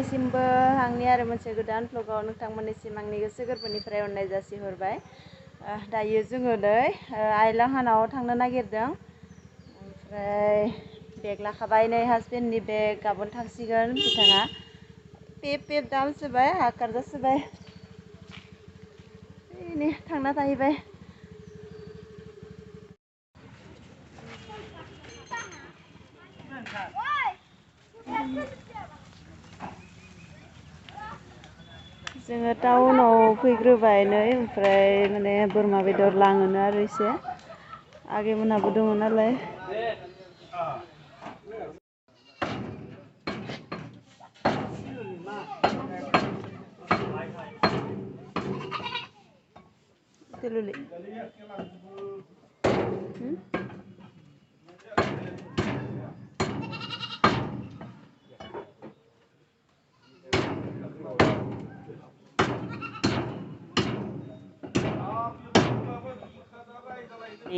नोंथांमोननिसिमबो आंनि आरो मोनसे गोदान ब्लगाव नोंथांमोननिसिम आंनि गोसो गोरबोनिफ्राय अननाय जासिहरबाय। दायो जोङो नै आइलाहानाव थांनो नागिरदों। ओमफ्राय बेग लाखाबाय, नै हासबेन्डनि बेग, गाबोन थांसिगोन बिथाङा। पेप पेप दामसोबाय, हाकार जासोबाय। नै थांना थाहैबाय। जोङो टाउनाव फैग्रोबाय नै, ओमफ्राय माने बोरमा बेदर लाङोनो आरो एसे आगै मोनहाबो दङ नालाय।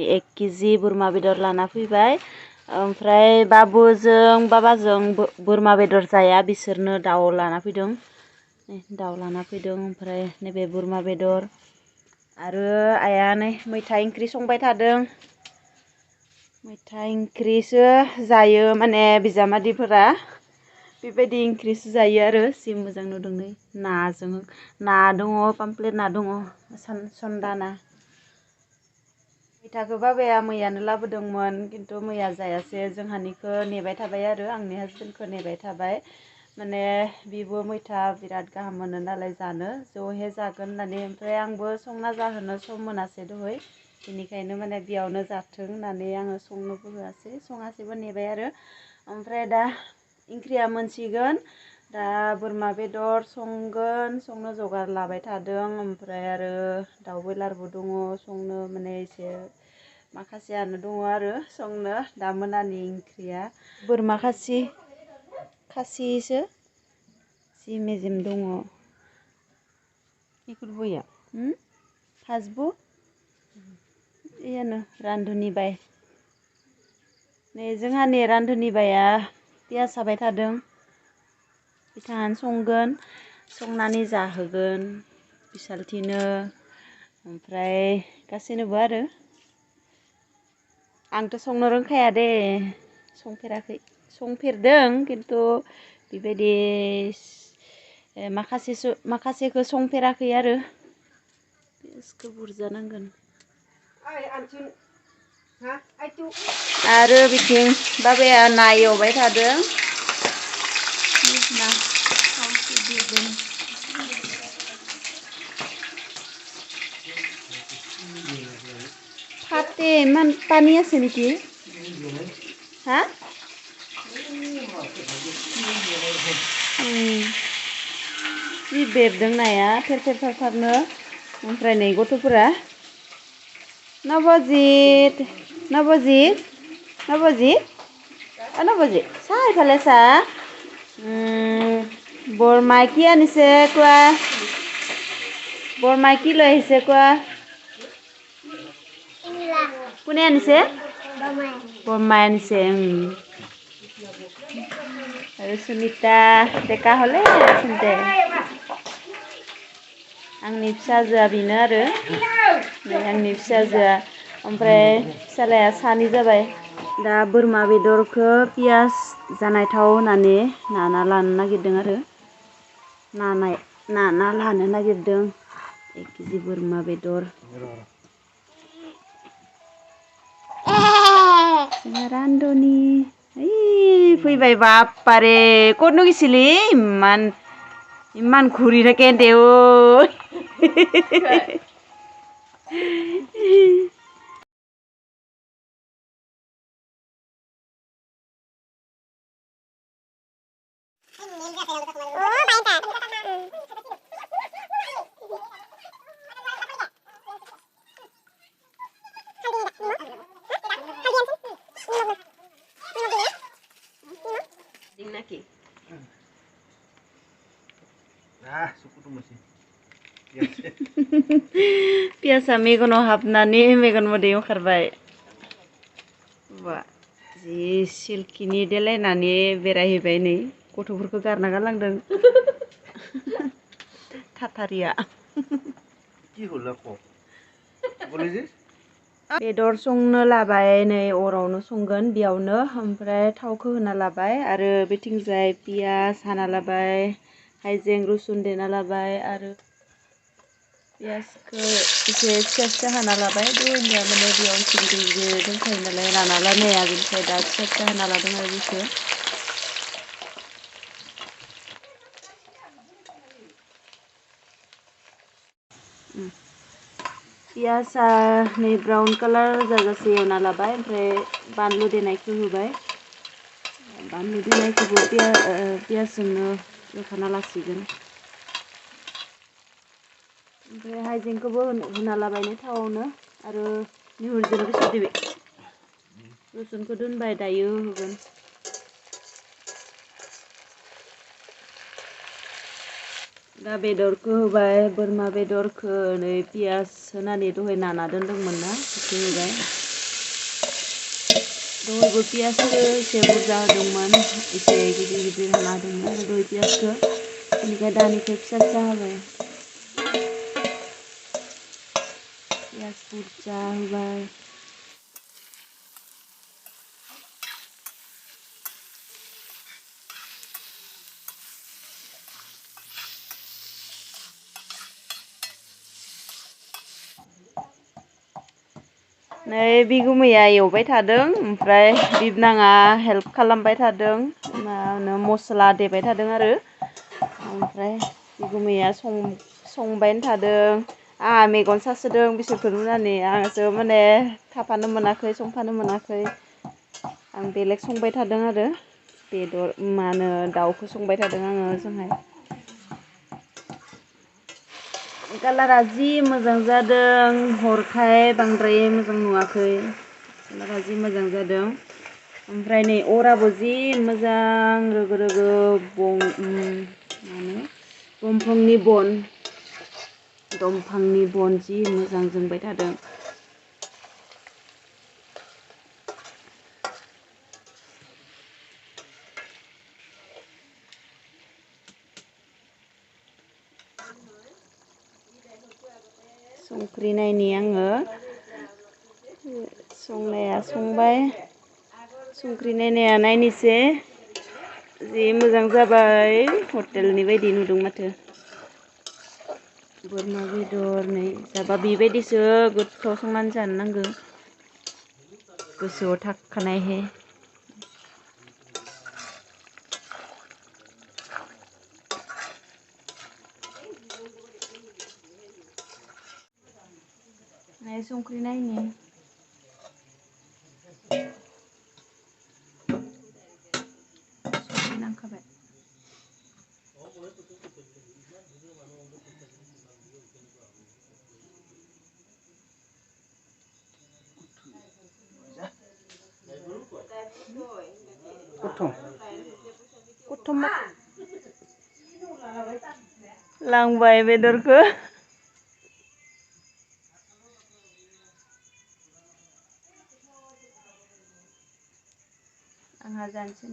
एक केजि बोरमा बेदर लाना फैबाय। ओमफ्राय बाबुजों बाबाजों बोरमा बेदर जाया, बिसोरनो दाउ लाना फैदों। दाउ लाना फैदों, ओमफ्राय नैबे बोरमा बेदर आरो आइया नै मैथा ओंख्रि संबाय थादों। मैथा ओंख्रिसो जायो माने बिजामादैफोरा, बेबायदि ओंख्रिसो जायो आरो जि मोजां नुदों नै नाजों। ना दङ, पामप्लेट ना दङ, सन्दा ना। मैथाखौ बाबाया मैयानो लाबोदोंमोन, खिन्थु मैया जायासै। जोंहानिखौ नेबाय थाबाय आरो आंनि हासबेन्डखौ नेबाय थाबाय। माने बिबो मैथा बिराद गाहाम मोनो नालाय जानो, ज'हे जागोन होननानै। ओमफ्राय आंबो संना जाहोनो सम मोनासै दहाय, बेनिखायनो माने बेयावनो जाथों होननानै आङो संनोबो होआसै, सङासैबो, नेबाय आरो। ओमफ्राय दा ओंख्रिया मोनसिगोन, दा बोरमा बेदर संनो जगार लाबाय थादों। ओमफ्राय आरो दाउ बयलारबो दङ संनो, माने एसे माखासेयानो दङ आरो संनो। दा मोनानि ओंख्रिया बोरमा खासिसो, जि मेजेम दङ। बया फासबु इयानो रान्धुनि बाय। नै जोंहानि रान्धुनि बाया पियास साबाय थादों। बिथाङानो संगोन, संनानै जाहोगोन बिसालथिनो, ओमफ्राय गासैनोबो आरो। आंथ' संनो रोंखाया दे, संफेराखै। संफेरदों खिन्थु बेबायदि माखासेखौ संफेराखै आरो। पियासखौ बुरजा नांगोन। आरो बिथिं बाबाया ना एवबाय थादों। फाटे इमान पानी আছে নেকি? हा? जि बेरदों नाया थेर थेर थारनो। ओमफ्राय नै गथ'फोरा नबजित চা এইফালে চা। বৰমাই কি আনিছে কোৱা? বৰমাই কি লৈ আহিছে কোৱা? কোনে আনিছে? বৰমাই আনিছে। আৰু সুনিতা ডেকা হ'লে आंनि फिसाजोआ बेनो आरो, नै आंनि फिसाजोआ। ओमफ्राय फिसालाया सानै जाबाय। दा बोरमा बेदरखौ पियास जानाय थाव होनानै नाना लानो नागिरदों आरो। नाना लानो नागिरदों 1 केजि बोरमा बेदर। रान्धनि फैबाय बाप्पारे ক'তনো গৈছিলি? ইমান ঘূৰি থাকে দেও। पियासा मेगनाव हाबनानै मेगन मोदै ओंखारबाय। जि सिल्किनि देलायनानै बेरायहैबाय नै। गथ'फोरखौ गारना गालांदों थाथारिया बेदर संनो लाबाय नै अरावनो संगोन बेयावनो ओमफ्राय थावखौ होना लाबाय आरो बेथिंजाय पियास हाना लाबाय हाइजें रुसुन देना लाबाय आरो पियासखौ एसे फिसा फिसा हाना लाबाय दहायनिया माने बेयाव एसे गिदिर गिदिर दंखायो नालाय राना लानाया बेनिफ्राय दा फिसा फिसा हाना लादों आरो बेखौ पियासा नै ब्राउन कालार जाजासे एवना लाबाय ओमफ्राय बानलु देनायखौ होबाय बानलु देनायखौबो पियासजोंनो एवखाना लासिगोन ओमफ्राय हाइजेंखौबो होना लाबाय थावआवनो आरो निहुरजों बेसे देबाय रुसुनखौ दोनबाय दायो होगोन दा बेदरखौ होबाय बोरमा बेदरखौ नै पियास होनानै दहाय नाना दोनदोंमोन ना बेखौ होबाय दहायबो पियासखौ एसे बुरजा होदोंमोन एसे गिदिर गिदिर हाना होदोंमोन आरो दहाय पियासखौ बेनिफ्राय दानिखौ फिसा फिसा होबाय पियास बुरजा होबाय नै बिगुमैया एवबाय थादों ओमफ्राय बिबनाङा हेल्प खालामबाय थादों मा होनो मस्ला देबाय थादों आरो ओमफ्राय बिगुमैया संबायनो थादों आंहा मेगन सासोदों बिसोरखौ नुनानै आंसो माने थाफानो मोनाखै संफानो मोनाखै आं बेलेग संबाय थादों आरो बेदर मा होनो दाउखौ संबाय थादों आङो ओजोंहाय कालारा जि मोजां जादों हरखाय बांद्राय मोजां नुवाखै कालारा जि मोजां जादों ओमफ्राय नै अराबो जि मोजां रोगो रोगो मा होनो दंफांनि बन जि मोजां जोंबाय थादों संख्रि नायनि आङो संनाया संबाय संख्रि नायनाया नायनोसै जि मोजां जाबाय हटेलनि बायदि नुदों माथो बोरमा बेदर नै जाबा बेबायदिसो गोथाव संनानै जानो नांगौ गोसोआव थाखानायहै संख्रि नायनि संख्रि नांखाबाय लांबाय बेदरखौ आंहा जानोसै